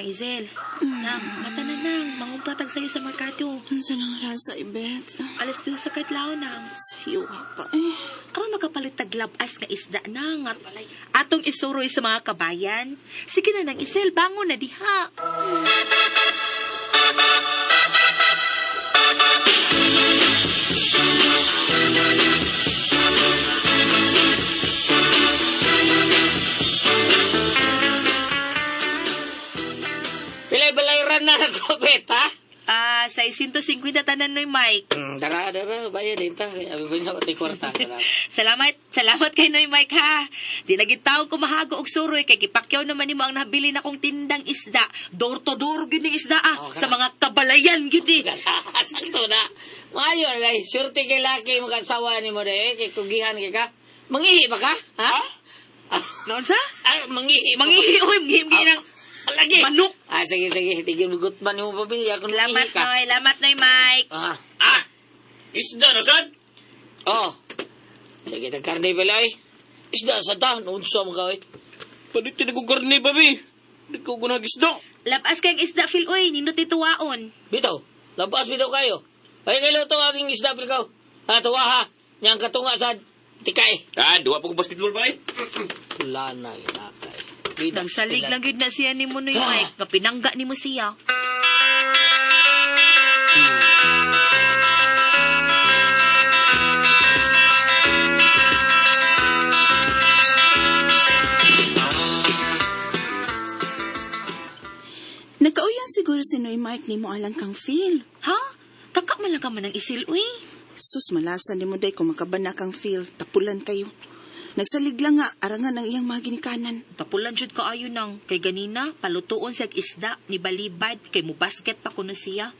Izel. Nang, mata na nang. Mangumpra tag sayo sa merkado. Unsa nang rasa, Ibet? 2:00 sa kadlaw nang. Sayo pa eh. Karon makapalit tag labas nga isda nang. At atong isuroy sa mga kabayan. Sige na nang, Izel, bangon na diha. Pilay balayran na ako, Bet, ha? Ah, 650 tanan noy Mike. Dara, dara, bayad din ta. Abi ba niya pati kwarta. Dara. Salamat, salamat kay Noy Mike ha. Di lagi tao kumahago og suroy kay gipakyaw naman nimo ang nabili na kong tindang isda. Door to door gyud ni isda ah, Oh, sa mga kabalayan gyud ni. Sakto na. Maayo na, dahil. Surte kay laki mo kasawa ni mo dahil. Kay kugihan kay ka. Mangihi ba ka? Ha? Ah, Noon sa? ah, mangihi ba? Mangihi oy, mangihi mangihi ng Lagi. manok. Ah, sige, sige. Tigil mo gutman mo pamilya kung Salamat mangihi ka. Noy, salamat Noy Mike. Ah. Ah! Isda na sad? Oh. Sige, tag karne pala eh. Isda sa ta, unsa mo ka eh. Palit na ko karne, babi. Di ko gunag isda. Labas kay isda Phil oy, nindot ituwaon. Bitaw, labas bitaw kayo. Ay, kay luto aking isda pil kaw. Ha, tuwa ha. Niyang katunga sa tikay. Ah, duwa pa ko basketball ba eh. Wala na, inakay. Bida, Nagsalig sila. lang gyud na siya nimo Noy Mike, nga pinangga nimo siya. Nagkauyan siguro si Noy Mike nimo alang kang Phil. Ha? Taka man lang ka man ang isil uy. Sus, malasa nimo day kung makabana kang Phil. Tapulan kayo. Nagsalig lang nga, arangan ang iyang mga ginikanan. Tapulan jud kaayo nang kay ganina palutuon siya og isda ni balibad kay mo basket pa kuno siya.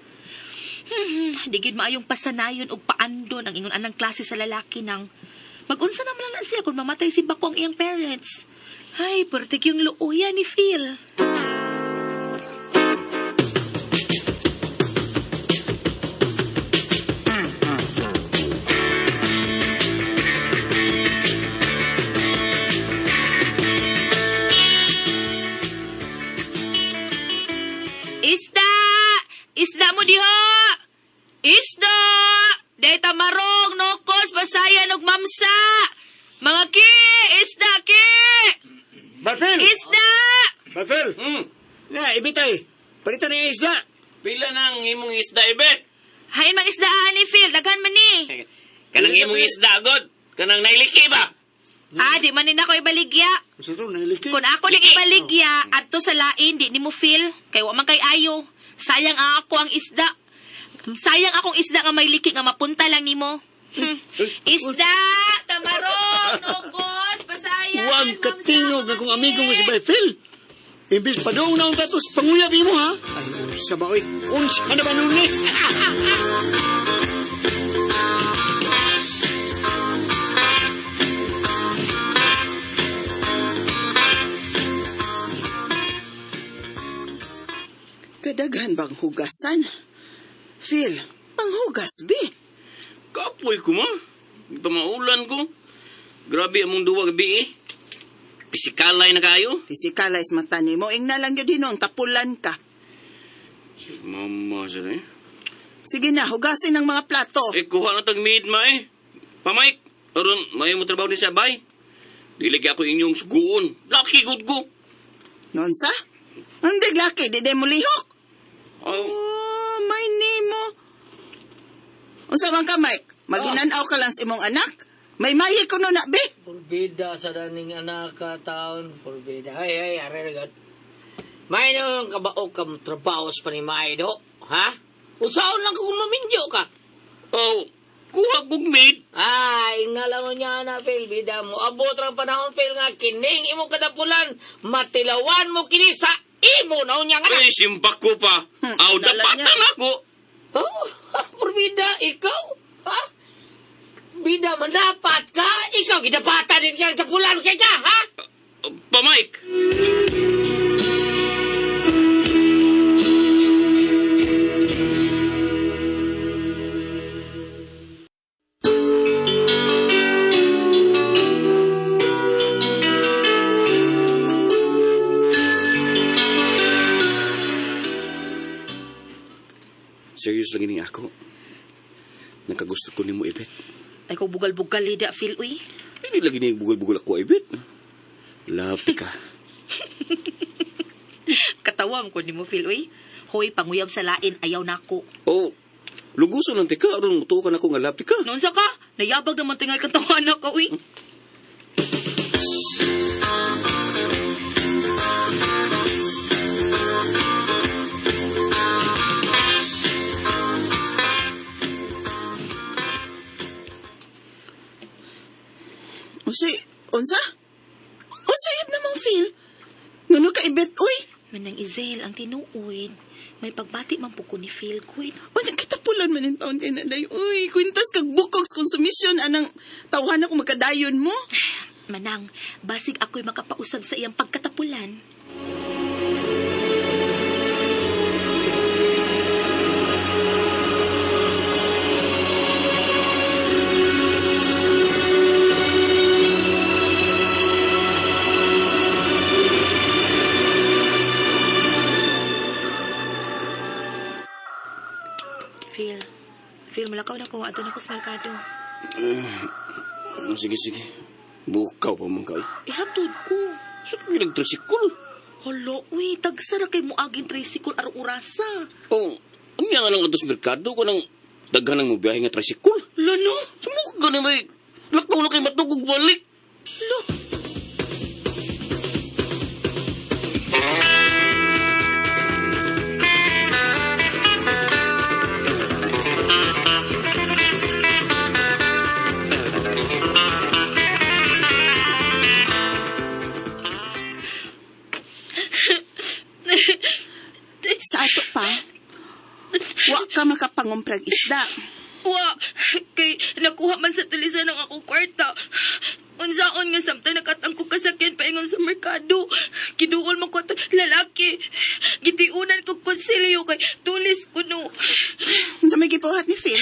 Di gyud maayong pasanayon og paandon ang ingon anang klase sa lalaki nang. Magunsa naman lang na siya kung mamatay si Bako ang iyang parents. Ay, pertik yung luoya ni Phil. Isda! Isda mo diha! Isda! Dahil tamarong, nokos, basayan, ug mamsa! Mga ki! Isda, ki! Barfel! Isda! Barfel! Na, ibitay. Palitan na yung isda. Pila nang imong isda, Ibet? Hain mang isdaan ni Phil, daghan man ni. Kanang imong isda, god. Kanang nailiki ba? Ah, di man ni nako ibaligya. Gusto to, nailiki. Kung ako ning ibaligya, adto sa lain, di nimo feel. Kay wa man kay ayo. Sayang ako ang isda. Sayang akong isda nga may liki nga mapunta lang nimo. Isda, tamarong, nokos, pasayan, Huwag katingog na kung amigo mo si Barfel. Imbis pa doon na ang tatos, panguyab mo ha. Ay, unsa ba, oy? Unsa na ba nun eh? Kadaghan bang hugasan? Phil, panghugas, bi. Kapoy ko ma. Di pa maulan ko. Grabe among duwa gabi eh. Pisikalay na kayo. Pisikala is mata nimo, ingna lang gyud hinon, tapulan ka. Mama sa eh. Sige na, hugasin ang mga plato. Eh, kuha na tag maid ma eh. Pamike, aron may mo trabaho ni sa bay. Dili ako inyong suguon. Lucky good ko. Noon sa? Hindi, laki, di mo lihok. Oh, Oh, may nimo. Unsa man ka, Mike? Maginanaw ka lang sa imong anak? May mayi ko no na, be. Purbida sa daning anak ka taon. Purbida. Ay, ay, aray, agad. May nang kabaok ka trabaho sa panimay do. Ha? Usaon lang kung maminyo ka. oh, kuha kog maid. Ay, ingnalangon niya na, Phil. Bida mo. Abot ang panahon, Phil, nga kining imong kadapulan. Matilawan mo kini sa imo na unya nga na. Ay, simpak ko pa. Aw, dala dapatan niya. ako. Oh, purbida, ikaw? Ha? Bida, manapat ka? Ikaw, gidapatan din kang dapulan kay ka, ha? Pamike. nako. Nakagusto ko nimo, Ibet. Ay ko bugal-bugal lida, Phil, uy. Dili lagi ni bugal-bugal ako, Ibet. Love ti ka. Katawam ko nimo, Phil, uy. Hoy, panguyab sa lain, ayaw nako. Oh, luguso lang ti ka aron mutuo ka nako nga love ti ka. Noon sa ka, nayabag naman tingal kang tawanan ka, uy. Unsay, unsa? Unsa yun namang feel? Ngano ka ibet, uy? Manang Izel, ang tinuod, may pagbati man po ko ni Phil, kuy. Unya kita pulan man in taon kay naday, uy. Kwintas kag bukog sa konsumisyon anang tawhan ako magkadayon mo. Manang, basig ako'y makapausab sa iyang pagkatapulan. Phil, Phil, malakaw na ko. Ato na ko sa merkado. Ah, sige, sige. Bukaw pa man ka. eh. Ihatod ko. Sa so, nagtrisikol. Hala, uy, tagsa ra kay moaging tricycle araw orasa. Oh, ang nga lang ato sa merkado ko nang daghan ang mobiyahe nga trisikol. Lano? Sumuk ka na may lakaw na kay matugog balik. Lo. Sa ato pa, wa ka makapangumprag isda. Wa, kay nakuha man sa tulisan ang akong kwarta. Unsaon nga samtang nakatang ko kasakyan paingon sa merkado. Kiduol man ko ato lalaki. Gitiunan ko konsilyo kay tulis ko no. Unsa may gipuhat ni Phil?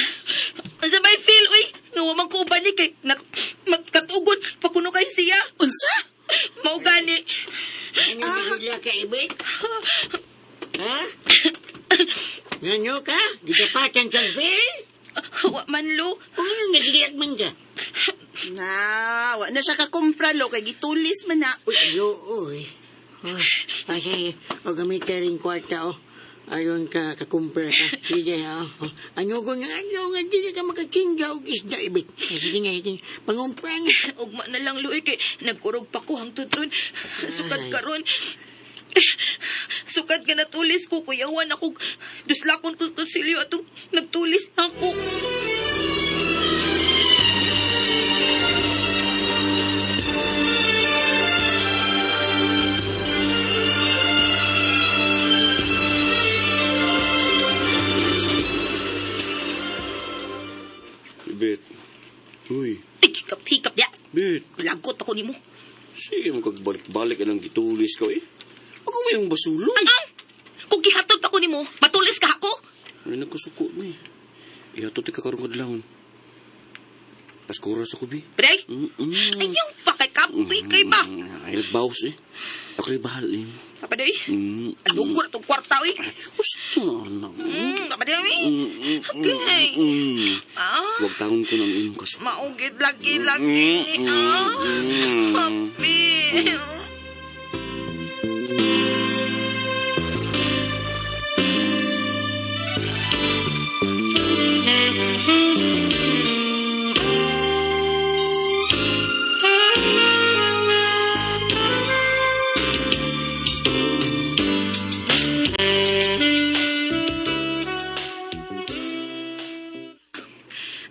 Unsa may feel uy, nga wa man ko uban ni kay magkatugon pa kuno kay siya. Unsa? Mao gani. Ano ah. ka, Ibet? Ha? Ngano ka? Gitapatan kang Phil? Wa man lo. Ano nagilak man ka? Na, wa na siya kakumpra lo kay gitulis man na. Uy, ayo, uy. Ay, o gamit ka rin kwarta, oh. Ayon ka, kakumpra ka. Sige, oh. Ano ko nga, ano nga, di na ka makakingga og isda, Ibet. Sige nga, sige. Pangumpra nga. Ugma na lang luoy kay nagkurog pa ko hangtod ron. Sukad Ay. karon. Sukad nga natulis ko kuyawan ako. Duslakon ko konsilyo atong nagtulis na ako. Bet. Uy, Ay, hikap hikap ya. Bet. Lagot pa ko nimo. Sige mo kagbalik-balik anang gitulis ko eh. Ako may mong basulong. Ang ang! Kung gihatod pa ko nimo, matulis ka ako. Ano nagkasuko ni? Ihato ti kakarong kadlawon. Paskura sa kubi. Pre, Mm-mm. ayaw pa kay kapoy kay ba? Ay, nagbawas eh. Ako'y bahal eh. Apa day? Mm. Ano ko na tong kwarta oy? Gusto na anak. Apa day? Mm, Okay. mm. Ah, Huwag tangon ko ng iyong kaso. maugid lagi lagi ni ah. Happy.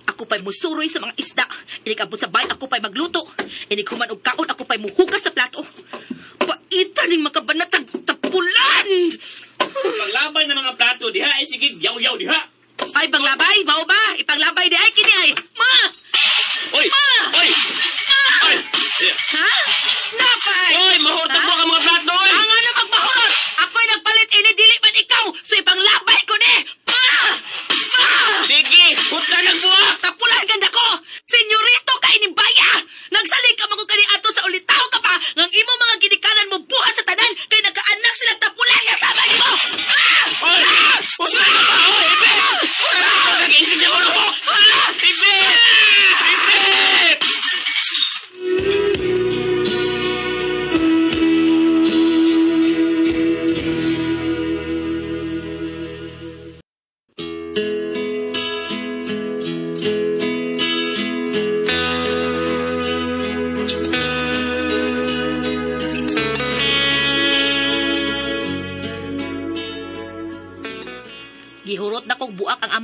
Ako pa'y musuroy sa mga isda. Inig abot sa bay, ako pa'y magluto. Inig human og kaon, ako pa'y muhugas sa plato. Paita ning makabanatag tapulan! Paglabay ng mga plato diha, ay sige, yaw-yaw diha. Ay, panglabay, mao ba? Ipanglabay di ay kini ay. Ma! Oy! Oy! Oy! Ha? Napay! Oy, mahurot mo ang mga plato, oy! Ang ano magmahurot? Ako'y nagpalit ini dili man ikaw. So ipanglabay ko ni. Ma! Ma! Sige, hutla ng buha! Tapulan ganda ko! Senyorito ka inimbaya! Nagsalig ka mga kani ato sa ulitaw ka pa ngang imo mga ginikanan mo buhat sa tanan kay nagkaanak silang tapulan nga sama nimo! Ah! Oy! Hutla ka pa, oy! Ibe!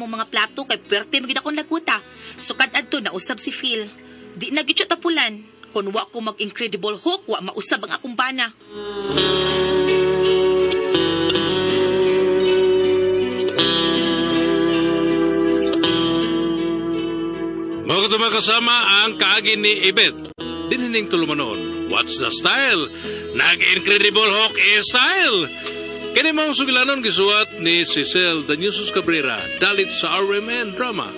among mga plato kay puwerte magid akong laguta. Sukad adto nausab si Phil. Di na gid siya tapulan. Kun wa ko mag Incredible Hulk, wa mausab ang akong bana. Mga kato mga kasama ang kaagi ni Ibet. Dinining tulumanon. What's the style? Nag-Incredible Hulk style! Kini mong sugilanon gisuwat ni Cecil Danyusos Cabrera dalit sa RMN Drama.